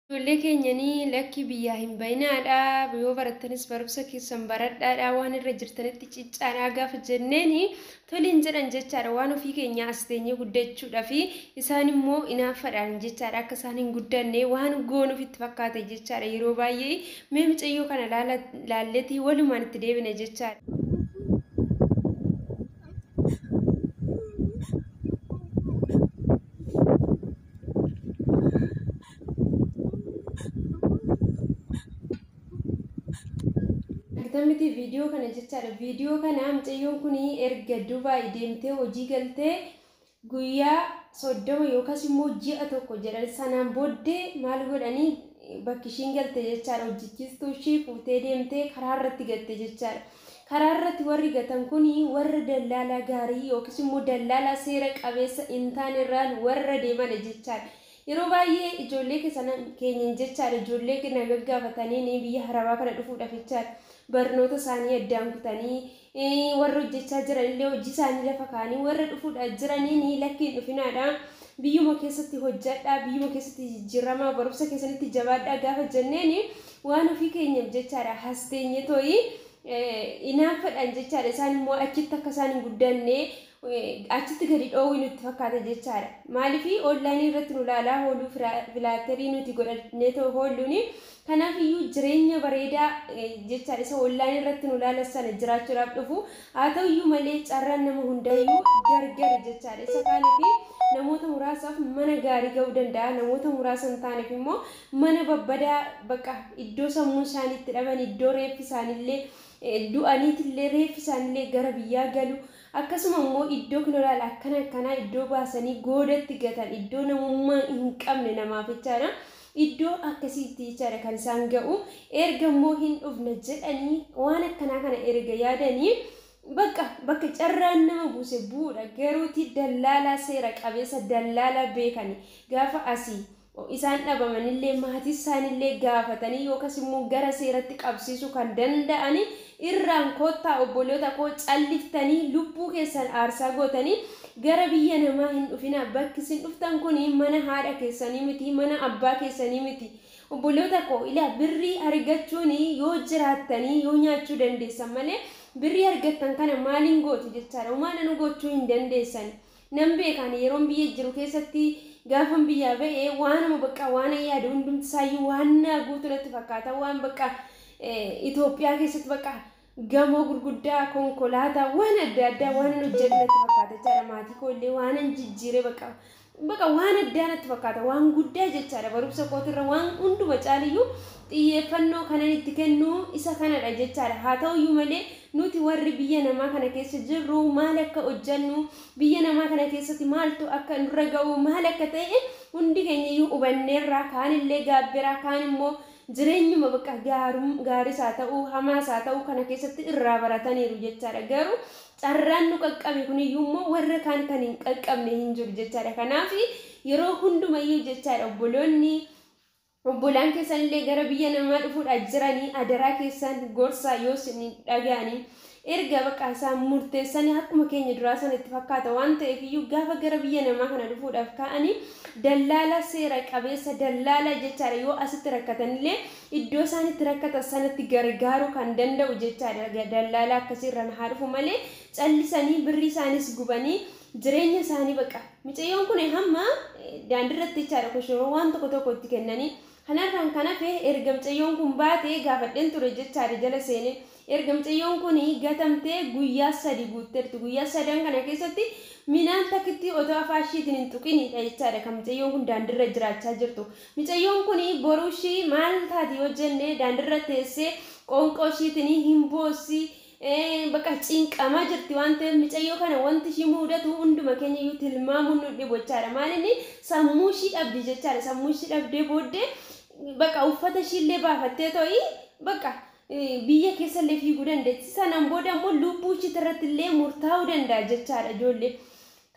Ijoollee keenyanii lakki biyyaa hin bayinaadha. Yoo barattanis barumsa keessan baradhaadha. Waan irra jirtanitti ciccaadha gaafa jenneeni toliin jedhan jechaadha. Waan ofii keenya as teenyee guddachuudhaa fi isaan immoo inaafadhaan jechaadha. Akka isaan hin guddanne waan goonuuf itti fakkaate jechaadha. Yeroo baay'ee mee mucayyoo kana laalleetii walumaan itti deebine jechaadha. Argitan miti viidiyoo kana jechaadha. Viidiyoo kana mucayyoon kun erga Dubaay deemtee hojii galtee guyyaa 30 yookaas immoo ji'a 1 jedhan sanaan booddee maal godhanii bakki ishiin galte jechaadha. Hojjechiistuu ishii fuutee deemtee karaa irratti gatte jechaadha. Karaa irratti warri gatan kun warra dallaalaa gaarii yookiis immoo dallaalaa seera qabeessa hin taane irraan warra deeman jechaadha. Yeroo baay'ee ijoollee keenyan jechaadha, ijoollee na gaggaafatanii biyya harabaa kana dhufuudhaaf jechaadha. Barnoota isaanii addaan kutanii warra hojjechaa jiran illee hojii isaanii lafa kaa'anii warra dhufuudhaaf jiranii lakki hin dhufinaadha. Biyyuma keessatti hojjedhaa, biyyuma keessatti jijjiiramaa, barumsa keessanitti jabaadhaa gaafa jenneeni waan ofii keenyaaf jechaadha. Hasteenye tooyi inaafadhaan jechaadha. Isaan immoo achitti akka isaan hin guddanne achitti gadi dhoowwi nutti fakkaata jechaadha. Maaliif onlaayinii irratti nu ilaalaa ooluu filaaterii nuti godhannee oolluuni. Kanaaf iyyuu jireenya bareedaa jechaadha isa onlaayinii irratti nu ilaalan sana jiraachuudhaaf dhufu. Haa ta'u iyyuu malee carraan nama hundayyuu gargari jechaadha. Isa kaaniif namoota muraasaaf mana gaarii ga'uu danda'a. Namoota muraasa hin taaneef immoo mana babbadaa bakka iddoo sammuu isaanii itti dhaban, iddoo reeffi isaaniillee du'aniitillee reeffi isaaniillee gara biyyaa galu. Akkasuma immoo iddoo kinolaal akkana akkanaa iddoo baasanii goodatti gatan, iddoo namummaa hin qabne namaaf jechaadha. Iddoo akkasiitti jechaadha kan isaan ga'u. Erga immoo hin dhufne jedhanii waan akkanaa kana erga yaadanii bakka carraan nama buuse bu'uudha. Garuuti dallaalaa seera qabeessa dallaalaa beekani gaafa asii isaan dhabamanillee maatii isaanillee gaafatanii yookaas immoo gara seeratti qabsiisuu kan danda'ani irraan koottaa obboloota koo calliftanii lubbuu keessan aarsaa gootanii gara biyya namaa hin dhufina. Bakki isin dhuftan kun mana haadha keessanii miti, mana abbaa keessanii miti. Obboloota koo ilaa birrii argachuun yoo jiraattanii yoo nyaachuu dandeessan malee birrii argattan kana maaliin gootu jechaadha. Homaa nu gochuu hin dandeessan. Nan beekan yeroon biyya jiru keessatti gaafan biyyaa ba'ee waanuma bakka waan yaadu hundumti isaayyuu waan naa guutu natti fakkaata. Waan bakka Itoophiyaa keessatti bakka gamoo gurguddaa konkolaataa waan adda addaa waan hojjedhu natti fakkaata jechaadha. Maatii koo illee waan jijjiiree bakka waan addaa natti fakkaata, waan guddaa jechaadha. Barumsa kootirra waan hunduma caaliyyuu xiyyeeffannoo kanan itti kennu isa kanadha jechaadha. Haa ta'uyyuu malee nuti warri biyya namaa kana keessa jirru maal akka hojjennu, biyya namaa kana keessatti maaltu akka nurra ga'u, maal akka ta'e hundi keenya iyyuu hubanneerra. Kaanillee gaabbiraa, kaan immoo jireenyuma bakka gaariis haa ta'u hamaas haa ta'u kana keessatti irraa barataniiru jechaadha. Garuu carraan nu qaqqabe kuniyyuu immoo warra kaan kan hin qaqqabne hin jiru jechaadha. Kanaaf yeroo hundumayyuu jechaadha obboloonni obbolaan keessanillee gara biyya namaa dhufuudhaaf jiranii adaraa keessan gorsaa yoo isin dhaga'anii erga bakka isaan murteessanii akkuma keenya duraa sana itti fakkaata waan ta'eef iyyuu gaafa gara biyya namaa kana dhufuudhaaf ka'anii dallaala seera qabeessa dallaala jechaadha. Yoo asitti rakkatanillee iddoo isaan itti rakkatan sanatti gargaaruu kan danda'u jechaadha. Dallaala akkasiirraan haa dhufu malee callisanii birrii isaanis gubanii jireenya isaanii bakka mucayyoon kun hamma daandiirratti jechaadha koshoroo waan tokko tokko itti kennanii kanarraan kan hafe erga mucayyoon kun baatee gaafadheen ture jechaadha jala seenee. Erga mucayyoon kun gatamtee guyyaa 3 guutteerti. Guyyaa 3 kana keessatti minaan takkitti otoo afaan ishiitiin hin tuqinidha jechaadha kan mucayyoon kun daandiirra jiraachaa jirtu. Mucayyoon kun boruu ishii maal taati yoo jenne daandiirra teessee qoonqoo ishiitiin hin boossi bakka cinqamaa jirti waan ta'eef mucayyoo kana wanti ishii mudatu hunduma keenya iyyuu tilmaamuun nu dhibu jechaadha. Maalinni sammuu ishii dhabdi jechaadha. Sammuu ishii dhabdee booddee bakka uffata ishiillee baafattee to'i bakka biyya keessallee fiiguu dandeetti. Sanaan booda immoo lubbuu ishii irratti illee murtaa'uu danda'a jechaadha ijoollee.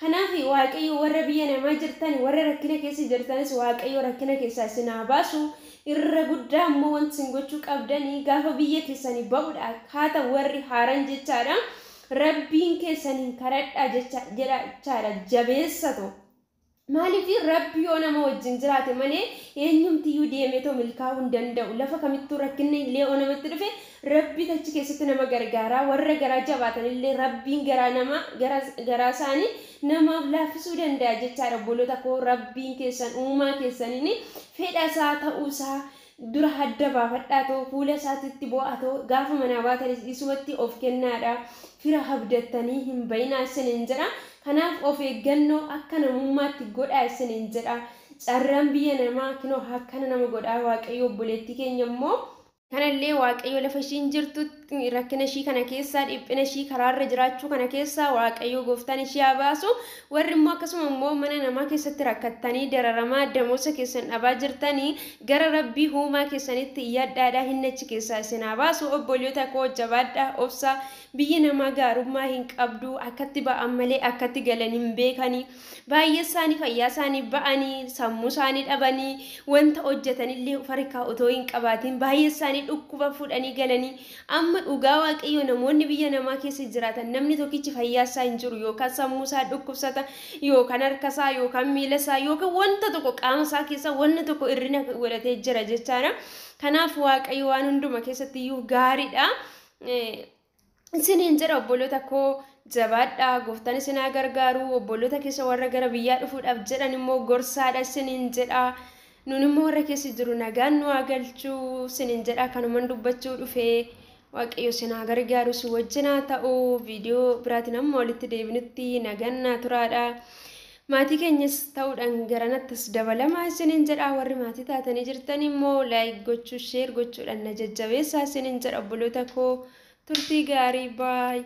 Kanaaf Waaqayyo warra biyya namaa jirtan, warra rakkina keessa jirtanis Waaqayyo rakkina keessaa isin haa baasu. Irra guddaa immoo wanti isin gochuu qabdanii gaafa biyya keessanii ba'uudha akkaataa warri haaran jechaadha. Rabbiin keessaniin kadhadhaa jechaadha jabeessatu. Maaliif Rabbi yoo nama wajjin jiraate malee eenyumtiyyuu deemeetoo milkaa'uu hin danda'u. Lafa kamittuu rakkinni illee yoo namatti dhufe Rabbi achi keessatti nama gargaara. Warra garaa jabaatan illee Rabbiin garaa nama garaa isaanii namaaf laaffisuu danda'a jechaadha. Obboloota koo, Rabbiin keessan uumaa keessaniin fedha isaa ta'uusaa dura hadda baafadhaa ta'u, fuula isaatitti bu'aa ta'u, gaafa manaa baatanis isumatti of kennaadha. Fira habdattanii hin bayinaa isiniin jedha. Kanaaf of eeggannoo akka namummaatti godhaa isiniin jedha. Carraan biyya namaa kinoo akkana nama godhaa. Waaqayyo obboleettii keenya immoo kanallee Waaqayyo lafa ishiin jirtu rakkina ishii kana keessaa, dhiphina ishii karaarra jiraachuu kana keessaa Waaqayyo gooftaan ishii haa baasu. Warri immoo akkasuma immoo mana namaa keessatti rakkattanii dararamaa damoosa keessan dhabaa jirtanii gara Rabbii uumaa keessanitti iyyadhaadhaa, hin achi keessaa isin haa baasu. Obboleota koo, jabaadhaa, obsaa. Biyyi namaa gaarummaa hin qabdu. Akkatti ba'an malee akkatti galan hin beekanii. Baay'ee isaanii fayyaa isaanii ba'anii sammuu isaanii dhabanii wanta hojjetanillee farkaa otoo hin qabaatiin baay'ee isaanii dhukkuba fuudhanii galanii. Amma dhugaa Waaqayyo, namoonni biyya namaa keessa jiraatan namni tokkichi fayyaa isaa hin jiru, yookaan sammuu isaa dhukkubsata, yookaan harka isaa, yookaan miila isaa, yookaan wanta tokko qaama isaa keessa wanta tokko hirrina godhatee jira jechaadha. Kanaaf Waaqayyo waan hunduma keessatti iyyuu gaariidha. Isiniin jedha, obboloota koo, jabaadhaa, gooftaan isin haa gargaaru. Obboloota keessa warra gara biyyaa dhufuudhaaf jedhan immoo gorsaadha isiniin jedha. Nun immoo warra keessa jiru nagaan nu haa galchuu isiniin jedha. Kanuman dubbachuu dhufee, Waaqayyo isin haa gargaaru, si wajjin haa ta'u. Viidiyoo biraatiin amma walitti deebinutti nagaan naa turaadha. Maatii keenyas ta'uudhaan garanattis dabalamaa isiniin jedha. Warri maatii taatanii jirtan immoo like gochuu, share gochuudhaan na jajjabeessaa isiniin jedha. Obboloota koo, turtii gaarii, baay.